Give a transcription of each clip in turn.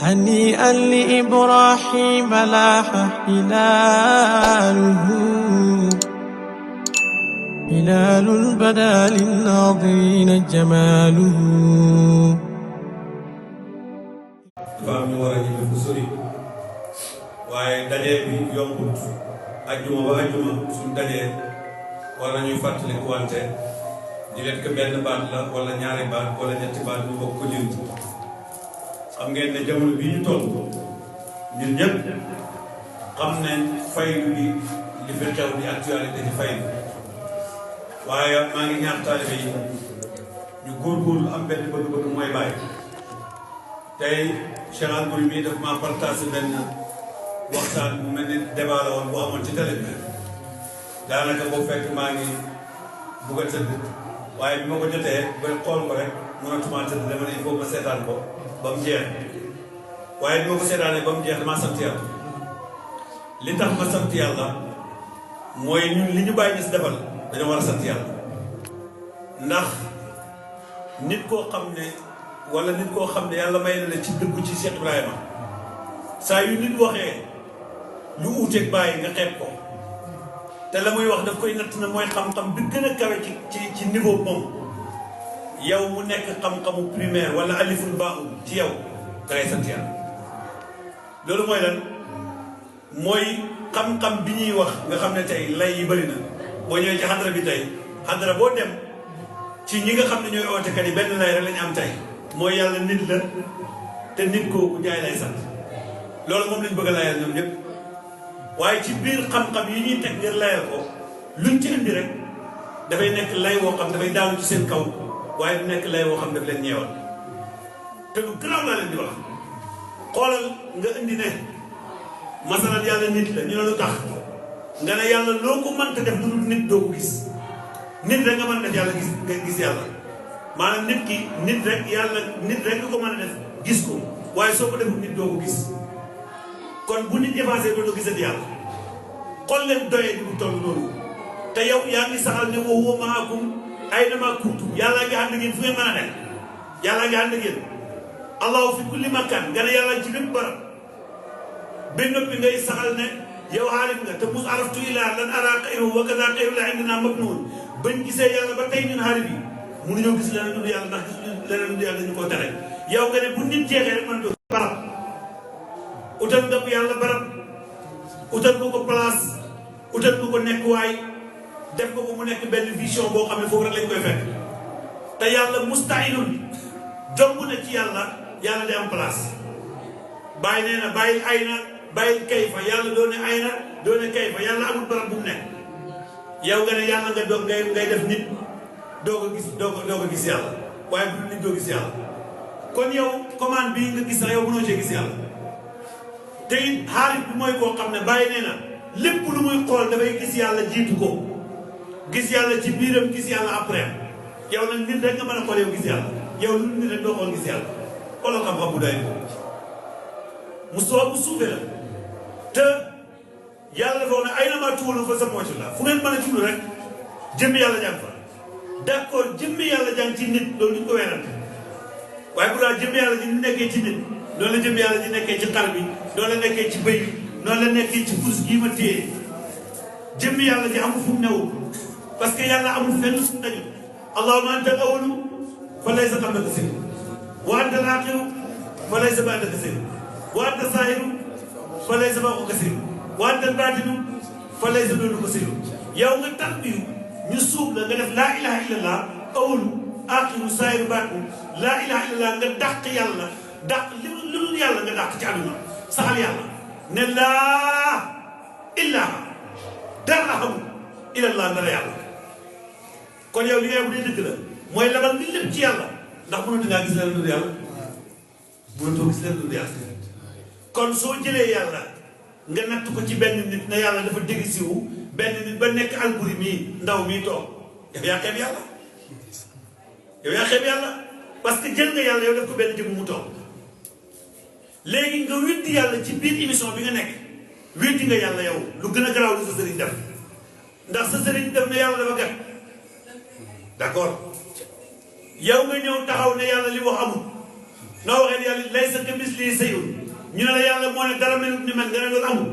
هنيئا لإبراهيم لاح هلاله هلال بدا للناظرين جماله. dafa am ñu war a ñibbi fu sori waaye dajee bi yombut ajjuma ba ajjuma suñ dajee war nañuy fàttali wante di leen ko benn baat la wala ñaari baat wala ñetti baat ñu bokk ko lim. xam ngeen ne jamono bii ñu toll ñun ñëpp xam ne faydu bi li fi xew di actualité ci faydu waaye maa ngi ñaax taalibe yi ñu góorgóorlu am benn bëgg-bëgg mooy bàyyi. tey Cheikh Albouri mii daf maa partagé benn waxtaan bu mel ni débat la woon bu amoon ci télé bi daanaka boo fekk maa ngi bugg a tëdd waaye bi ma ko jotee ba xool ko rek mënatuma tëdd dama ne il faut ma seetaan ko ba mu jeex waaye bi ma ko seetaanee ba mu jeex damaa sant yàlla. li tax ma sant yàlla mooy ñun li ñu bàyyi si defal dañoo war a sant yàlla ndax nit koo xam ne wala nit koo xam ne yàlla may na la ci dëggu ci Cheikh Ibrahima saa yu nit waxee lu uuteeg bàyyi nga xeeb ko te la muy wax daf koy natt na mooy xam-xam bi gën a kawe ci niveau moom yow mu nekk xam-xamu primaire wala aliful baaxul ci yow da ngay sant yàlla. loolu mooy lan mooy xam-xam bi ñuy wax nga xam ne tey lay yi bëri na boo ñëwee ci xadara bi tey xadara boo dem ci ñi nga xam ne ñooy ootekat yi benn lay rek la ñu am tey mooy yàlla nit la te nit kooku jaay lay sant. loolu moom lañ bëgg a layal ñoom ñëpp waaye ci biir xam-xam yi ñuy teg ngir layal ko luñ ci indi rek dafay nekk lay woo xam dafay daanu ci seen kaw waaye du nekk lay woo xam daf leen ñeewal te lu garaaw laa leen di wax. xoolal nga indi ne masalan yàlla nit la ñu ne lu tax nga ne yàlla loo ko mënta def lu dul nit doo ko gis nit rek nga mën a def yàlla nga gis yàlla maanaam nit ki nit rek yàlla nit rek nga ko mën a def gis ko waaye soo ko deful nit doo ko gis. kon bu nit effacé doo gisati yàlla xool leen doyee di bu toll noonu te yow yaa ngi saxal ne wa huwa ma'akum aynamaa kuntum yàlla nga ànd ngeen fu ngeen mën a nekk yàlla nga ànd ngeen allahu fi kulli makan nga ne yàlla ci lépp barab ba noppi ngay saxal ne yow aalim nga te mus araftu ilaa lan araa xayruhu wa kaza xayru la indinaa mabnuun bañ gisee yàlla ba tey ñun xaalis bi mënuñoo gis leneen du yàlla ndax leneen du yàlla dañu ko tere yow nga ne bu nit jeexee rek mën a barab utal nga ko yàlla barab utal ko ko place utal ko ko nekkuwaay def ko ko mu nekk benn vision boo xam ne foofu rek lañ koy fekk te yàlla mustahilun jomb na ci yàlla yàlla di am place bàyyi nee na bàyyil ay na bàyyil kayfa yàlla doo ne ay na doo ne kayfa yàlla amul barab bu mu nekk yow nga ne yàlla nga doog ngay def nit doo ko gis yàlla waaye bu nit doo gis yàlla kon yow commande bii nga gis sax yow mënoo cee gis yàlla. te it xaalis bi mooy koo xam ne bàyyi nee na lépp lu muy xool dafay gis yàlla jiitu ko gis yàlla ci biiram gis yàlla après yow nag nit rek nga mën a xool yow gis yàlla yow lu nit rek doo xool gis yàlla xooloo xam-xam bu doy mu soo bu suufee la te yàlla dafa wax ne ay na maa tuwalu fa sa moytu la fu ngeen mën a jublu rek jëmmi yàlla jàng fa d'accord jëmmi yàlla jàng ci nit loolu duñ ko weerante waaye bu daa jëmmi yàlla ji nekkee ci nit noonu la jëmmi yàlla ji nekkee ci xar bi noonu la nekkee ci bëy noonu la nekkee ci kurus gii ma téye jëmmi yàlla ji amul fu mu newul parce que yàlla amul fenn fu mu daju allahumma anta al-awwalu fa laysa qablaka shay'un wa anta al-aaxiru fa laysa ba'daka shay'un wa anta az-zaahiru fa laysa fawqaka shay'un wa anta al-baatinu fa laysa duunaka shay'un yow nga tarbiyu ñu suub la nga def laa ilaha illallah awwalu aaxiru zaahiru baatinu laa ilaha illallah nga dàq yàlla dàq li lu dul yàlla nga dàq ci àdduna saxal yàlla ne laa illaa dara xamul illallah dara yàlla kon yow li ngay bu dee dëgg la mooy labal bi lépp ci yàlla ndax mënatu ngaa gis leen dul yàlla mënatoo gis leen dul yàlla kon soo jëlee yàlla nga natt ko ci benn nit ne yàlla dafa dégg siwu benn nit ba nekk Albouri mii ndaw mii toog yow yaa xeeb yàlla yow yaa xeeb yàlla parce que jël nga yàlla yow def ko benn jëmm mu toog léegi nga weddi yàlla ci biir émission bi nga nekk weddi nga yàlla yow lu gën a garaaw lu sa sëriñ def ndax sa sëriñ def ne yàlla dafa gàtt d'accord yow nga ñëw taxaw ne yàlla li wax amul noo waxee yàlla laysa kamislihi shay'un ñu ne la yàlla moo ne dara melut ni man nga ne loolu amul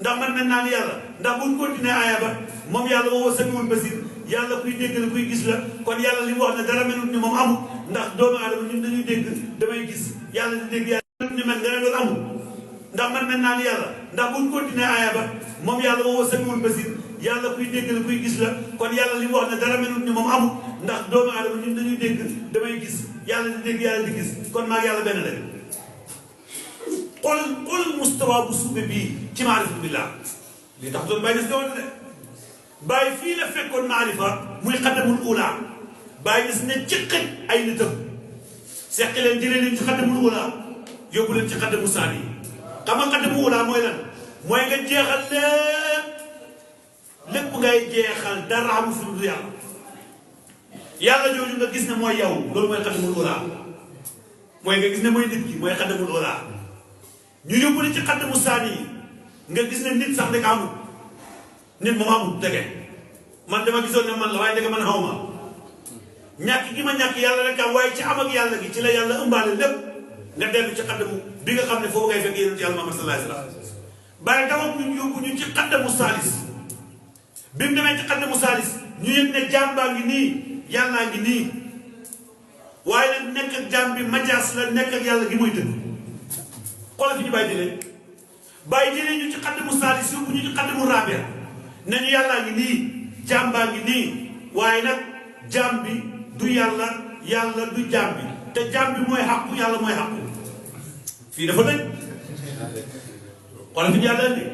ndax man mel naa ni yàlla ndax buñ continué aaya ba moom yàlla woo samiul basir yàlla kuy dégg la kuy gis la kon yàlla li mu wax ne dara melut ni moom amul ndax doomu aadama ñun dañuy dégg damay gis yàlla di dégg yàlla melut ni man nga ne loolu amul ndax man mel naa ni yàlla ndax buñ continué aaya ba moom yàlla woo samiul basir yàlla kuy dégg la kuy gis la kon yàlla li mu wax ne dara melut ni moom amul ndax doomu aadama ñun dañuy dégg damay gis yàlla di dégg yàlla di gis kon maa yàlla benn la xool mustawa bu suufe bii ci maarifa billah li tax doon bàyyi des doon de bàyyi fii la fekkoon maarifa muy xaddamul ula bàyyi des ne ci xëj ay nitam seqi leen jëlee leen ci xaddamul ula yóbbu leen ci xaddamu saani xam nga xaddamu ula mooy lan mooy nga jeexal lépp ngay jeexal dara amul fi du yàlla yàlla jooju nga gis ne mooy yow loolu mooy xaddamul ula mooy nga gis ne mooy nit ki mooy xaddamul ula ñu yóbbu ne ci xaddamu saani yi nga gis ne nit sax dëgg amul nit moom amul dëgg man dama gisoon ne man la waaye dëgg man xaw ma ñàkk gi ma ñàkk yàlla rek am waaye ci am ak yàlla gi ci la yàlla ëmbaale lépp nga dellu ci xaddamu bi nga xam ne foofu ngay fekk yonent yàlla Muhammad sallallahu alayhi wa sallam bàyyi dawam ñu yóbbu ñu ci xaddamu saalis bi mu demee ci xaddamu saalis ñu yëg ne jàmbaa ngi nii yàllaa ngi nii waaye nag nekk ak jàmm bi majaas la nekk ak yàlla gi mooy dëgg xoolal fi ñu bàyyi jëlee ñu ci xaddamu saalis yóbbu ñu ci xaddamu raabia ne ñu yàllaa ngi nii jàmbaa ngi nii waaye nag jàmm bi du yàlla yàlla du jàmm bi te jàmm bi mooy xàqu yàlla mooy xàqu fii dafa dëgg xoolal fi ñu yàlla indi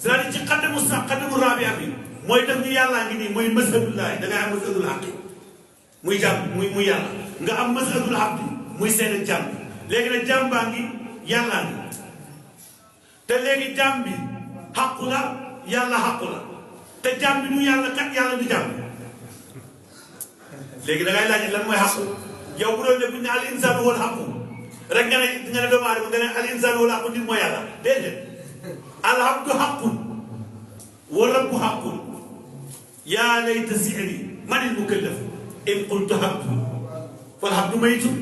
c'est-à-dire ci xaddamu raabia bi mooy def ñu yàllaa ngi nii mooy mazhabullahi da ngay am mazhabul xaqi muy jàmm muy yàlla nga am mazhabul xaqi muy seen jàmm léegi nag jàmm baa ngi yàllaa ngi te léegi jàmm bi xàqu la yàlla xàqu la te jàmm bi du yàlla kat yàlla du jàmm léegi da ngay laaj lan mooy xàqu yow bu doon ne bu ñu ne al insaanu wal xàqu rek nga ne doomu aadama nga ne al insaanu wal xàqu nit mooy yàlla déedéet al abdu xàqun wa rabbu xàqun yaa layta si'ri manil mukallaf in qultu abdu fal abdu maytun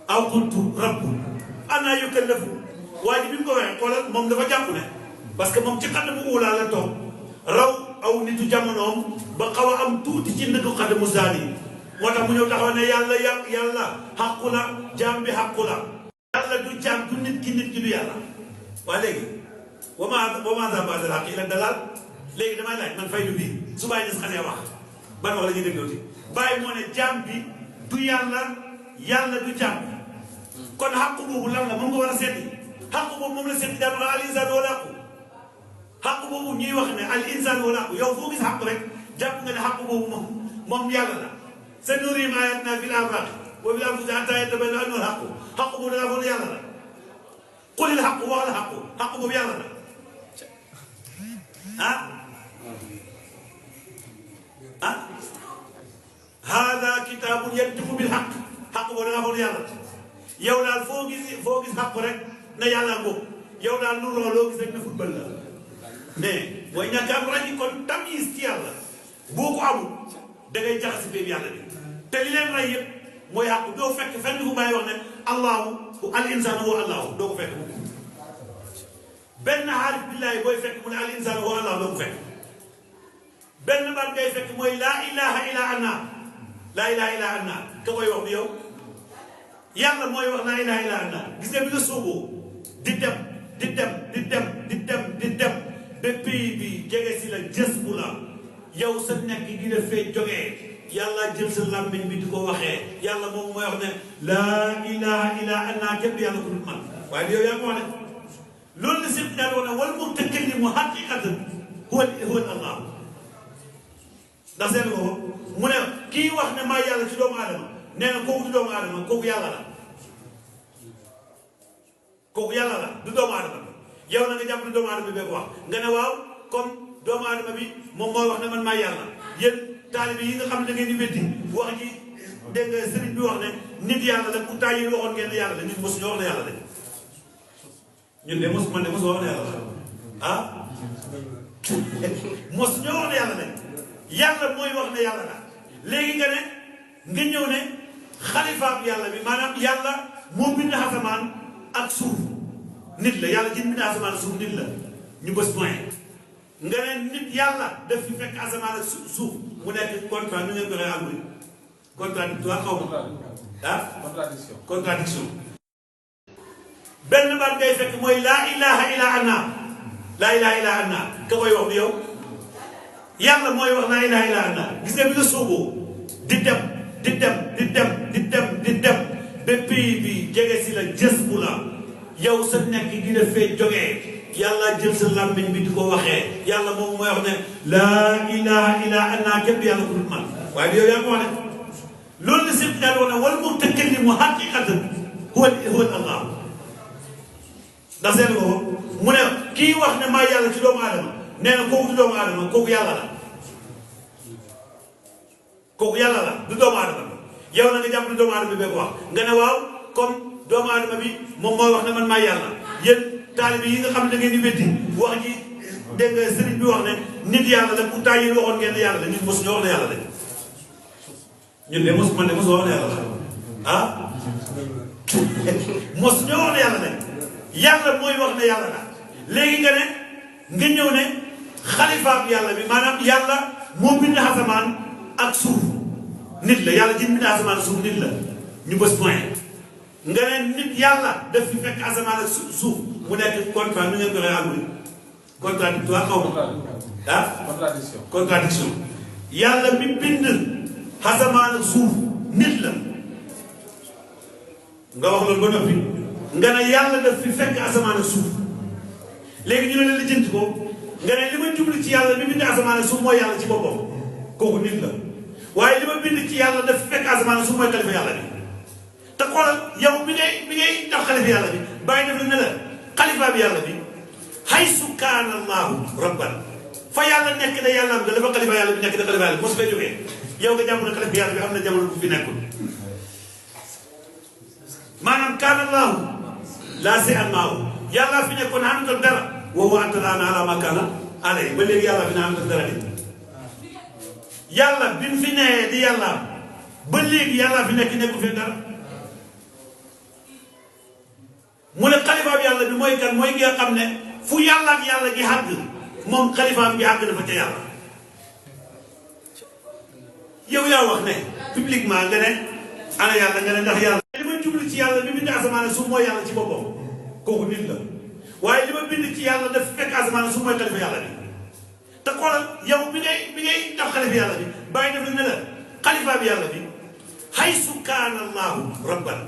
aw qultu rabbu anaa yukallafu waa ji bi mu ko waxee xoolal moom dafa jàpp ne parce que moom ci xaddamu uulaa la toog raw aw nitu jamonoom ba xaw a am tuuti ci ndëggu xaddamu saani moo tax mu ñëw taxaw ne yàlla xàqu la jaam bi xàqu la yàlla du jaam du nit ki du yàlla waa léegi wama za ba'dal haqqi illa dalaal léegi damay laaj man faydu bii su bàyyi des xasee wax ban wax la ñuy déglooti bàyyi moo ne jaam bi du yàlla du jaam bi kon xàqu boobu lan la moom nga war a seeti xàqu boobu moom la seeti daan wax al insaan wala xàqu xàqu boobu ñuy wax ne al insaan wala xàqu yow foo gis xàqu rek jàpp nga ne xàqu boobu moom yàlla la sanurihim aayatinaa fil aafaaqi wa fii anfusihim hattaa yatabayyana annahu al-haqqu xàqu boobu dangaa foog ne yàlla la qulil xàqu wax la xàqu xàqu boobu yàlla la haadaa kitaabun yantiqu bil haqq xàqu boobu dangaa foog ne yàlla la yow daal foo gis xàqu rek na yàlla ngóob yow daal lu loo gis rek na football la mais mooy ñàkk am rajo kon tamyiz ci yàlla boo ko amul da ngay jaxasi béeb yàlla bi te li leen rey yëpp mooy xàqu doo fekk fenn fu bàyyi wax ne allahu al insaanu huwa allahu doo ko fekk benn xaarif billaahi booy fekk mu ne al insaanu huwa allahu doo ko fekk benn baat ngay fekk mooy laa ilaha illa anna laa ilaha illa anna ka koy wax bi yow yàlla mooy wax laa ilaha illa anna gis nga bi nga sooboo di dem ba pays bi jege si la jës bu la yow sa nekk gi dafay jógee yàlla jël sa làmmiñ bi di ko waxee yàlla moom mooy wax ne laa ilaha illa anna kenn du yàlla ko dul man waaye yow yaa ko wax ne loolu la sëñ daal wax ne wal mutakallimu haqiqatan huwa allah ndax seen ko mu ne kii wax ne maa yàlla ci doomu aadama nee na kooku du doomu aadama kooku yàlla la kooku yàlla la du doomu aadama yow na nga jàpp ne doomu aadama bi bee ko wax nga ne waaw comme doomu aadama bi moom mooy wax ne man maa yàlla yéen taalibe yi nga xam ne da ngeen di weddi wax ji dégg nga sëriñ bi wax ne nit yàlla la pourtant yéen waxoon ngeen ne yàlla la nit mosu ñoo wax ne yàlla la ñun de mos man de mosu wax ne yàlla la ah mosu ñoo wax ne yàlla la yàlla mooy wax ne yàlla la léegi nga ñëw ne xalifaab yàlla bi maanaam yàlla moo bind asamaan ak suuf nit la yàlla jën bind asamaan ak suuf nit la ñu bës point nga ne nit yàlla daf fi fekk asamaan ak suuf mu nekk contrat nu ngeen ko waxee àggul contradictoire xaw ma ah contradiction benn baat ngay fekk mooy laa ilaha illa ana laa ilaha illa ana ka koy wax bi yow yàlla mooy wax laa ilaha illa ana gis nga bi nga sooboo di dem di dem di dem di dem di dem ba pays bi jege si la jës bu la yow sa nekk gi la fee jógee yàlla jël sa làmmiñ bi di ko waxee yàlla moom mooy wax ne laa ilaha illa ana képp yàlla ko dul man waaye bi yow yaa ko wax ne loolu la sëñ daal wax ne wal mutakallimu haqiqatan huwa allah ndax seen ko mu ne kii wax ne maa yàlla ci doomu aadama nee na kooku du doomu aadama kooku yàlla la kooku yàlla la du doomu aadama bi yow na nga jàpp ne doomu aadama bi bee ko wax nga ne waaw comme doomu aadama bi moom mooy wax ne man maa yàlla yéen taalibe yi nga xam ne da ngeen di weddi wax ji dégg nga sëriñ bi wax ne nit yàlla la pourtant yéen waxoon ngeen ne yàlla la nit mosu ñoo wax ne yàlla la ñun de mos man de mos wax ne yàlla la ah mos ñoo wax ne yàlla la yàlla mooy wax ne yàlla la léegi nga ne nga ñëw ne xalifaab yàlla bi maanaam yàlla moo bind asamaan ak suuf nit la yàlla jën bind asamaan ak suuf nit la ñu bës point nga ne nit yàlla daf fi fekk asamaan ak suuf mu nekk contrat nu ngeen ko waxee àggul contradictoire xaw ma ah contradiction yàlla mi bind asamaan ak suuf nit la nga wax loolu ba noppi nga ne yàlla daf fi fekk asamaan ak suuf léegi ñu ne la lijjanti ko nga ne li ma jublu ci yàlla mi bind asamaan ak suuf mooy yàlla ci boppam kooku nit la waaye li ma bind ci yàlla daf fi fekk asamaan ak suuf mooy xalifa yàlla bi te xoolal yow mi ngay def xalifa yàlla bi bàyyi def ne la xalifa bi yàlla bi haysu kaana allahu rabban fa yàlla nekk da yàlla am nga dafa xalifa yàlla bi nekk da xalifa yàlla bi mosu fay jógee yow nga jàpp ne xalifa yàlla bi am na jamono bu fi nekkul maanaam kaana allahu laa see an maahu yàlla fi nekkoon na ànd ak dara woowu antalaana ala ma kaana alay ba léegi yàlla fi ne ànd ak dara di yàlla bi mu fi nee di yàlla ba léegi yàlla fi nekku fi dara mu ne xalifaam yàlla bi mooy kan mooy ki nga xam ne fu yàlla ak yàlla gi àgg moom xalifaam bi àgg na fa ca yàlla yow yaa wax ne publiquement nga ne ana yàlla nga ne ndax yàlla li ma jublu ci yàlla bi bind asamaan suuf mooy yàlla ci boppam kooku nit la waaye li ma bind ci yàlla daf fekk asamaan suuf mooy xalifa yàlla bi te xoolal yow bi ngay def xalifa yàlla bi bàyyi def ne la xalifa bi yàlla bi haysu kaana allahu rabban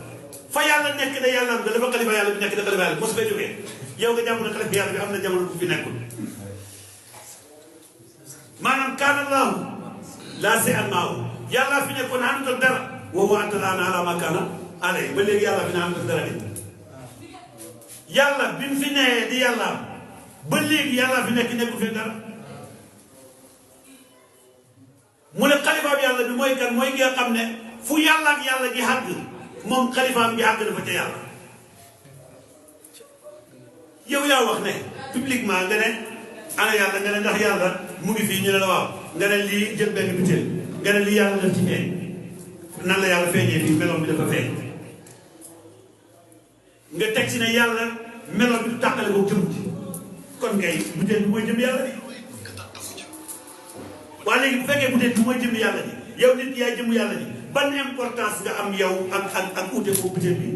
fa yàlla nekk da yàlla am nga dafa xalifa yàlla bi nekk da xalifa yàlla bi mosu fay jógee yow nga jàpp ne xalifa yàlla bi am na jamono bu fi nekkul maanaam kaana allahu laa see an maahu yàlla fi nekkoon ànd ak dara woowu antalaana ala ma kaana alay ba léegi yàlla fi ne ànd ak dara di yàlla bi mu fi nee di yàlla ba léegi yàlla fi nekku fi dara mu ne xalifaam yàlla bi mooy kan mooy ki nga xam ne fu yàlla ak yàlla gi àgg moom xalifaam bi àgg na fa ca yàlla yow yaa wax ne publiquement nga ne ana yàlla nga ne ndax yàlla mu ngi fii ñu ne la waaw nga ne lii jël benn butéel nga ne lii yàlla na ci feeñ nan la yàlla feeñee fii meloom bi dafa feeñ nga teg si ne yàlla meloom bi du tàqale ko jëm ci kon ngay butéel bi mooy jëm yàlla bi waaye léegi bu fekkee butéel bi mooy jëm yàlla bi yow nit yaay jëm yàlla bi ban importance nga am yow ak uute foofu butéel bi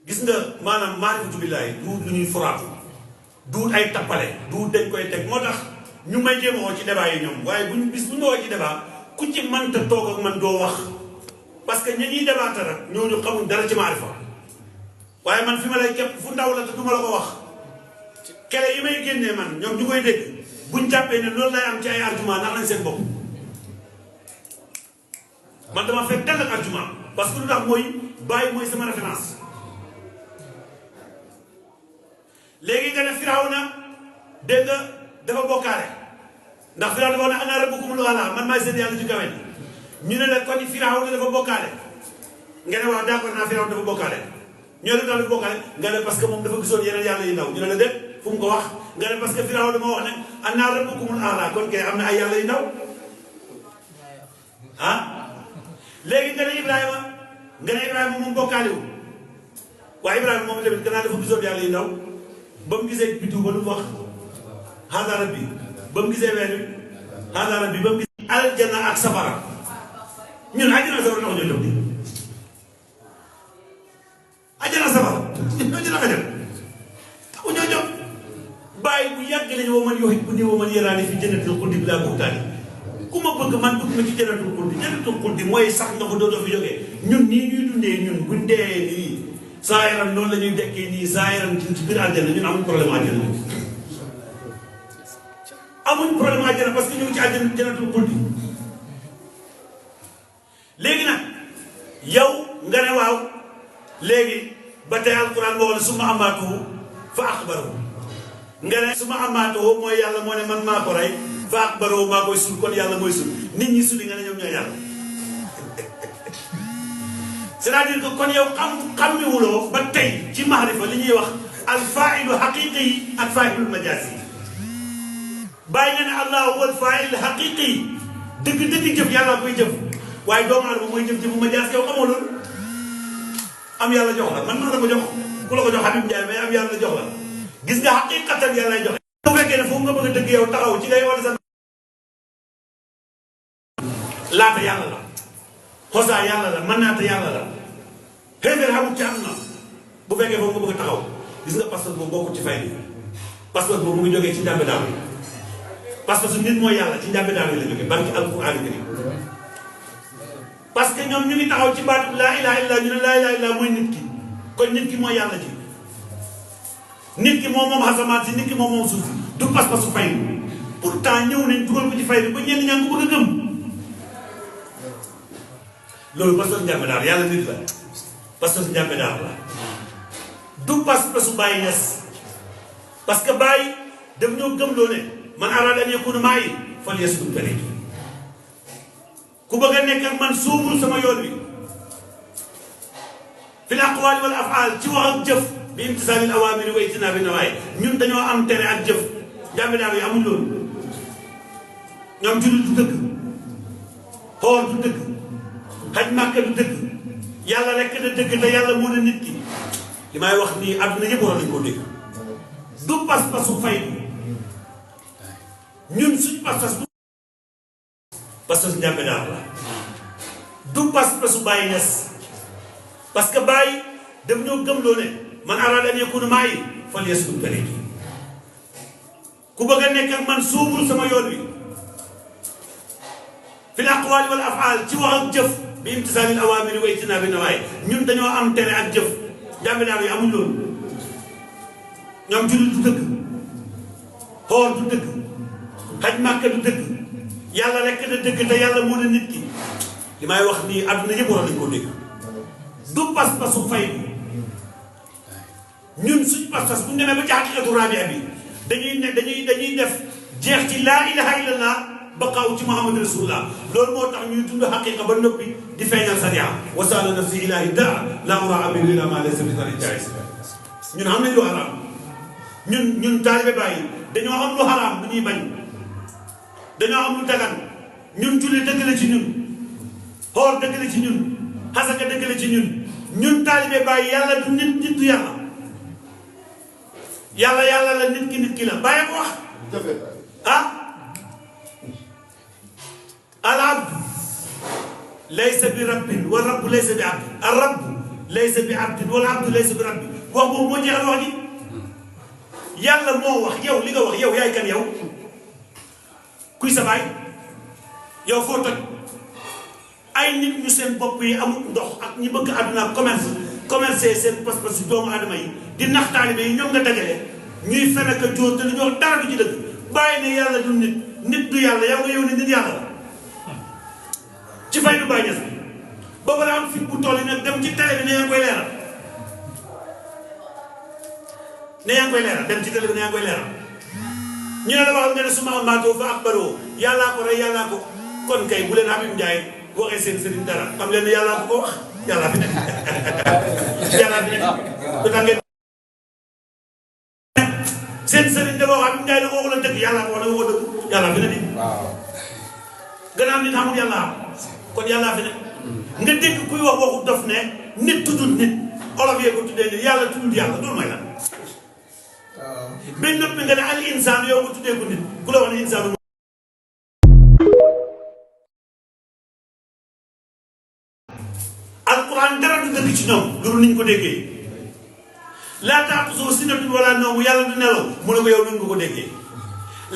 gis nga maanaam maarifatu billaahi du lu ñuy foraatu du ay tappale du dañ koy teg moo tax ñu may jéem a woo ci débat yi ñoom waaye buñ bis bu ñu woo ci débat ku ci mënta toog ak man doo wax parce que ñi ñuy débatté rek ñooñu xamuñ dara ci maarifa waaye man fi ma lay képp fu ndaw la te du ma la ko wax kele yi may génnee man ñoom ñu koy dégg buñ jàppee ne loolu lay am ci ay argument ndax nañ seen bopp man dama fekk dell ak argument parce que lu tax mooy bàyyi mooy sama référence léegi nga ne Firawna dégg nga dafa bokkaale ndax Firawna dafa wax ne ana rabbukumul a'laa man maay seen yàlla ci kawe ñu ne la kon Firawna dafa bokkaale nga ne wax d'accord naa Firawna dafa bokkaale ñoo ne dafa bokkaale nga ne parce que moom dafa gisoon yeneen yàlla yu ndaw ñu ne la déet fu mu ko wax nga ne parce que Firawna moo wax ne ana rabbukumul a'laa kon kay am na ay yàlla yu ndaw ah léegi nga ne Ibrahima moom bokkaaliwu waaye Ibrahima moom tamit gannaaw dafa gisoon yàlla yi ndaw ba mu gisee biddiw ba lu mu wax haada rabbi ba mu gisee weer wi haada rabbi ba mu gisee aljanna ak safara ñun àjjana safara tax ñoo jóg di àjjana safara ñoo ci naka dem taxu ñoo jóg bàyyi bu yàgg lañu woo man yoxit bu ni woo man yaraani fi jannatul xuldi bi laa buxtaani ku ma bëgg man bëgg ma ci jannatul xuldi mooy sax nga ko dootoo fi jógee ñun nii ñuy dundee ñun buñ dee nii saa yaram noonu la ñuy dekkee nii saa yaram ci biir àjjana ñun amuñ problème àjjana amuñ problème àjjana parce que ñu ngi ci àjjana jannatul xuldi léegi nag yow nga ne waaw léegi ba tey alquran boo xam ne summa amaatuhu fa axbarahu nga ne summa amaatuhu mooy yàlla moo ne man maa ko rey fa axbarahu maa koy sul kon yàlla mooy sul nit ñi suli nga ne ñoom ñooy yàlla c'est-à-dire que kon yow xammiwuloo ba tey ci maarifa li ñuy wax alfailu xaqiqi yi ak failu majaasi yi bàyyi nga ne allah huwa alfail xaqiqi yi dëgg jëf yàlla koy jëf waaye doomu aadama mooy jëf-jëfu majaas yow xamoo loolu am yàlla jox la man maa la ko jox ku la ko jox Habib Ndiaye mais am yàlla jox la gis nga xaqiqatan yàlla lay joxe bu fekkee ne foofu nga bëgg a dëgg yow taxaw ci ngay wala sa laata yàlla la xosaa yàlla la mën naata yàlla la xëy xamul ci am na bu fekkee foofu nga bëgg a taxaw gis nga passeport boobu bokkul ci fay bi passeport boobu mu ngi jógee ci njàmbe daaw yi parce que su nit mooy yàlla ci njàmbe daaw yi la jógee barki alquran karim parce que ñoom ñu ngi taxaw ci baatu laa ilaha illa ñu ne laa ilaha illa mooy nit ki kon nit ki mooy yàlla ji nit ki moom moom asamaan si nit ki moom moom suuf si du pas-pasu fay bi pourtant ñëw nañ dugal ko ci fay bi ba ñenn ñaa ngi ko bëgg a gëm loolu parce que njàmbe daal yàlla nit la parce que njàmbe daal la du pas-pasu Baay Ñas parce que Baay daf ñoo gëm loo ne man araada an yakuna ma'i falyasluk tariqi ku bëgg a nekk ak man suubul sama yoon wi fil aqwaali wal afaal ci wax ak jëf bi imtisaalil awaamiri wa ijtinaabi nawaahi ñun dañoo am tere ak jëf njàmbe daal yi amuñ loolu ñoom jullit du dëgg xool du dëgg xaj màkka du dëgg yàlla rekk da dëgg te yàlla moo ne nit ki li may wax nii àdduna yëpp war nañ koo dégg du pas-pasu fay ñun suñ pas-pas bu pas-pasu njàmbe daal la du pas-pasu Baay Ñas parce que Baay daf ñoo gëmloo ne man araada an yakuna ma'i falyasluk tariqi ku bëgg a nekk ak man suubul sama yoon wi fil aqwaali wal afaal ci wax ak jëf bi imtisaalil awaamiri wa ijtinaabi nawaahi ñun dañoo am tere ak jëf njàmbe daal yi amuñ loolu ñoom jullit du dëgg xool du dëgg xaj màkka du dëgg yàlla rekk da dëgg te yàlla moo ne nit ki li may wax nii àdduna yëpp war nañ koo dégg du pas-pasu fay ñun suñ pas-pas bu ñu demee ba ci xaqiqatu rabia bi dañuy def jeex ci laa ilaha illallah baqaaw ci muhammad rasulullah loolu moo tax ñuy dund xaqiqa ba noppi di feeñal sariya wasaala nafsi ilahi daa la ura amin ila ma laysa bi tari jaayis ñun xam nañ lu xaraam ñun taalibe Baay dañoo am lu xaraam bu ñuy bañ dañoo am lu dagan ñun julli dëgg la ci ñun xoor dëgg la ci ñun xasaka dëgg la ci ñun taalibe Baay yàlla du nit du yàlla la nit ki la bàyyi ko wax ah al abdu laysa bi rabbin wa rabbu laysa bi abdin al rabbu laysa bi abdin wal abdu laysa bi rabbi wax boobu moo jeexal wax ji yàlla moo wax yow li nga wax yow yaay kan yow kuy sa baay yow foo toj ay nit ñu seen bopp yi amul ndox ak ñi bëgg àdduna commerce seen pas-pas si doomu aadama yi di nax taalibe yi ñoom nga dajale ñuy fen ak a jóor te li ñu wax dara du ci dëgg bàyyi ne yàlla du nit du yàlla yow nga yow ne nit yàlla la ci fay du Baay Ñas bi ba pare am fi bu toll yi nag dem ci télé bi ne yaa ngi koy leeral dem ci télé bi ne yaa ngi koy leeral ñu ne la waxal nga ne suma amaatoo fa akbaroo yàllaa ko rey yàllaa ko kon kay bu leen Habib Ndiaye waxee seen sëriñ dara xam leen ne yàllaa ko wax yàllaa fi nekk yàllaa fi nekk lu tax ngeen seen sëriñ dafa wax Habib Ndiaye la ko waxul a dëgg yàllaa ko wax ne waxoo dëgg yàllaa fi nekk gannaaw nit xamul yàlla kon yàllaa fi ne nga dégg kuy wax waxu dof ne nit tuddul nit olof yee ko tuddee nit yàlla tuddul yàlla loolu mooy lan benn noppi nga ne al insaan yow nga tuddee ko nit ku la wax ne insaan alquran dara du dëgg ci ñoom loolu niñ ko déggee laa taaxuzuhu sinatun wala nawm yàlla du nelaw mu ne ko yow nun nga ko déggee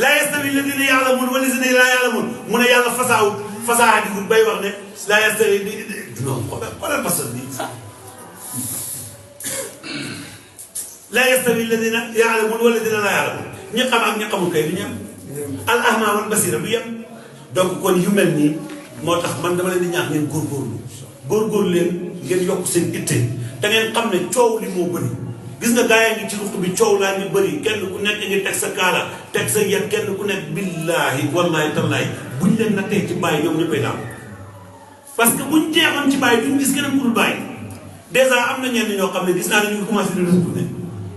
laa yastawi alladina yaalamuun wa alladina laa yaalamuun mu ne yàlla fasaa di bay wax ne laa yastawi non xoolal pasal bi laa yastawi alladina yaalamuun wa alladina laa yaalamuun ñi xam ak ñi xamul kay du ñam al ahma wal basira du yem donc kon yu mel nii moo tax man dama leen di ñaax ngeen góorgóorlu leen ngeen yokk seen itte da ngeen xam ne coow li moo bëri gis nga gaa yaa ngi ci ruq bi coow laa ngi bëri kenn ku nekk ngi teg sa kaala teg sa yet kenn ku nekk billaahi wallaahi tallaahi buñ leen nattee ci bàyyi ñoom ñëppay daal parce que buñ jeexoon ci bàyyi duñ gis keneen ku dul bàyyi dèjà am na ñenn ñoo xam ne gis naa ne ñu ngi commencé di retourné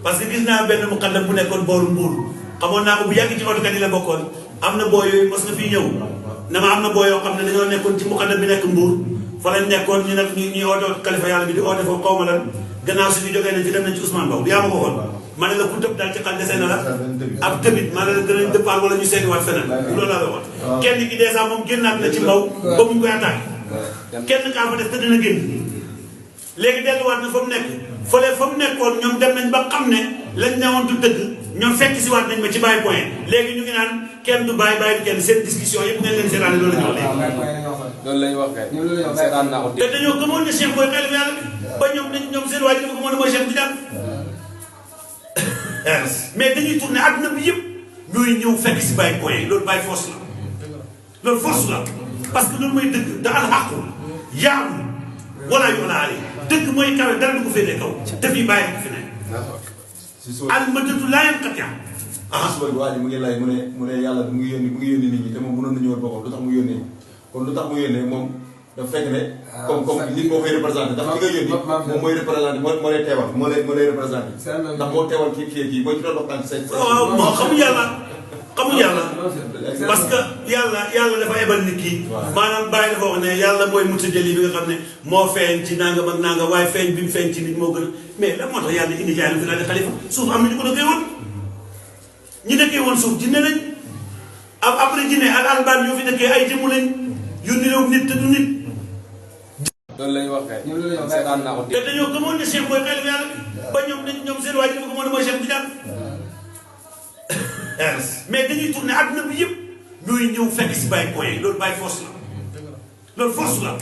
parce que gis naa benn muqaddam bu nekkoon booru Mbuur xamoon naa ko bu yàgg ci otokat yi la bokkoon am na boo yooyu mos nga fii ñëw ne ma am na boo yoo xam ne dañoo nekkoon ci muqaddam bi nekk Mbuur fa lañ nekkoon ñu nag ñuy oote xalifa yàlla bi di oote foofu xaw ma lan gannaaw suñu jógee nañ fi dem nañ ci Ousmane Mbow yaa ma ko waxoon ma ne la ku tëb daal ci xal dese na la ab tëbit ma ne la danañ dëppaal wala ñu seetiwaat feneen loolu laa la wax kenn ki dèjà moom génnaat na ci Mbow ba mu koy attaqué kenn kaa fa def te dina génn léegi delluwaat na fa mu nekk fële fa mu nekkoon ñoom dem nañ ba xam ne lañ newoon du dëgg ñoom fekk si waat nañ ma ci bàyyi point léegi ñu ngi naan kenn du bàyyi du kenn seen discussion yëpp ngeen leen seetaane loolu la ñu wax loolu la ñu wax kay seetaan naa ko te dañoo gëmoon ne Cheikh mooy xalifa yàlla bi ba ñoom seen waa ji dafa gëmoon ne mooy Cheikh Tidiane mais dañuy tourné àdduna bi yëpp ñooy ñëw fekk si bàyyi point loolu bàyyi force la loolu force la parce que loolu mooy dëgg da alxaqu yaamu wala yola ali dëgg mooy kawe dara du ko féetee kaw te fii bàyyi ko fi ne al madatu laa yanqati suba bi waa ji mu ngi lay mu ne yàlla mu ngi yónni nit ñi te moom mënoon na ñëwal boppam lu tax mu yónnee kon lu tax mu yónnee moom dafa fekk ne comme nit moo koy représenté ndax ki nga yónni moom mooy représenté moo lay teewal moo lay représenté ndax moo teewal kii mooy ci doon waxtaan say waaw moo xamu yàlla parce que yàlla dafa ebal nit ki maanaam bàyyi dafa wax ne yàlla mooy mutajali bi nga xam ne moo feeñ ci nangam ak nangam waaye feeñ bi mu feeñ ci nit moo gën mais lan moo tax yàlla indi jaay fi laa di xalifa suuf am na ñu ko dëkkee woon ñi dëkkee woon suuf jinne lañ après jinne ak albaan ñoo fi dëkkee ay jëmu lañ yu niroog nit te du nit loolu la ñu wax kay seetaan naa ko te dañoo gëmoon ne Cheikh mooy xalifa yàlla ba ñoom seen waa ji dafa gëmoon ne mooy Cheikh Tidiane mais dañuy tourné àdduna bi yëpp ñooy ñëw fekk si bàyyi point loolu bàyyi force la loolu force la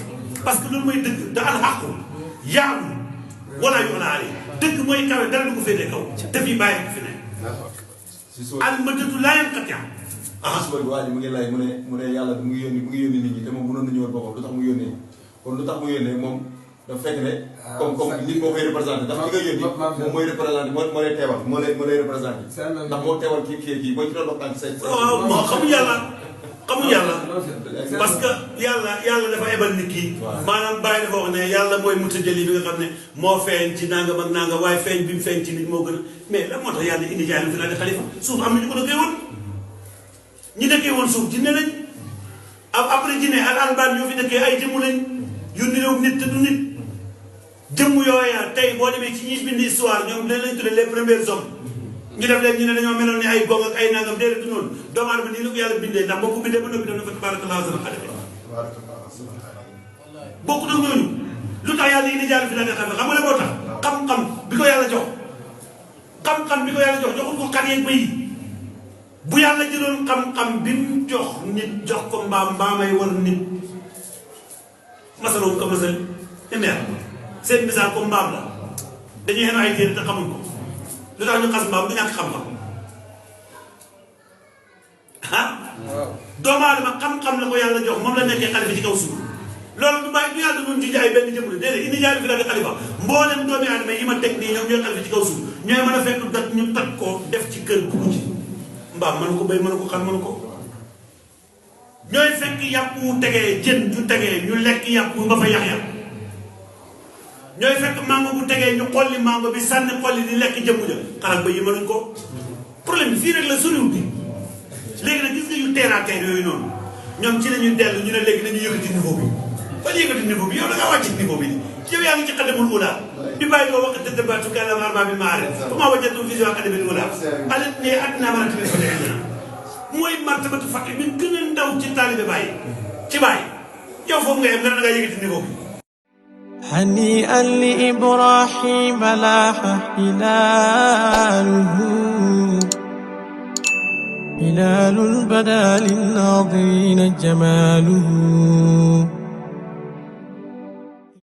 parce que loolu mooy dëgg da alxaqu yaamu wala yola ali dëgg mooy kawe dara du ko féetee kaw te fii bàyyi ko fi ne al madatu laa yanqati suba bi waa ji mu ngi lay mu ne yàlla mu ngi yónni nit ñi te moom mënoon na ñëwal boppam lu tax mu yónnee kon lu tax mu yónnee moom dafa fekk ne comme nit moo koy représenté ndax ki nga yónni moom mooy représenté moo lay teewal moo lay représenté ndax moo teewal kii mooy ci doon waxtaan say waaw moo xamu yàlla parce que yàlla dafa ebal nit ki maanaam bàyyi dafa wax ne yàlla mooy mutajali bi nga xam ne moo feeñ ci nangam ak nangam waaye feeñ bi mu feeñ ci nit moo gën mais lan moo tax yàlla indi jaay fi laa di xalifa suuf am na ñu ko dëkkee woon ñi dëkkee woon suuf jinne lañ après jinne ak albaan ñoo fi dëkkee ay jëmu lañ yu niroog nit te du nit jëmm yooya tey boo demee ci ñi bind histoire ñoom dañ lañ tuddee les premiers hommes ñu def leen ñu ne dañoo meloon ni ay gong ak ay nangam déedéet du noonu doomu aadama nii la ko yàlla bindee ndax boo ko bindee ba noppi def na fa tabarakallah sama xalifa bokk nag ñooñu lu tax yàlla indi jaar fi la nga xam nga la moo tax xam-xam bi ko yàlla jox xam-xam bi ko yàlla jox joxul ko xar yeeg bëy bu yàlla jëloon xam-xam bi mu jox nit jox ko mbaamay war nit masaloon ko masal emeer seen misaal comme mbaam la dañuy xen ay téere te xamuñ ko lu tax ñu xas mbaam du ñàkk xam-xam doomu aadama xam-xam la ko yàlla jox moom la nekkee xalifa ci kaw suuf loolu du bàyyi du yàlla doon ci ay benn jëmm la déedéet indi jaay fi la di xalifa mboolem doomi aadama yi ma teg nii ñoom ñooy xalifa ci kaw suuf ñooy mën a fekk gat ñu tag ko def ci kër dugg ci mbaam mënu ko béy mënu ko xam mënu ko ñooy fekk yàpp wu tegee jën ju tegee ñu lekk yàpp wu nga fa yax-yax ñooy fekk mango bu tegee ñu xolli mango bi sànni xolli di lekk jëmm ja xaral ba yi mënuñ ko problème bi fii rek la soriwul bi léegi nag gis nga yu terre à terre yooyu noonu ñoom ci la ñuy dellu ñu ne léegi dañuy yëkkati niveau bi ba yëkkati niveau bi yow da ngaa wàcc niveau bi yow yaa ngi ci xadamul ula di bàyyi ko wax tëddbaatu kàllaama arbaa bil maarif fa maa wajadtum fii siwaa xadamil ula alit ne addinaa mën a tamit fa dee mooy martabatu faqih bi gën a ndaw ci taalibe bàyyi ci bàyyi yow foofu nga yem nga ngaa yëkkati niveau bi هنيئا لإبراهيم لاح هلاله هلال بدا للناظرين جماله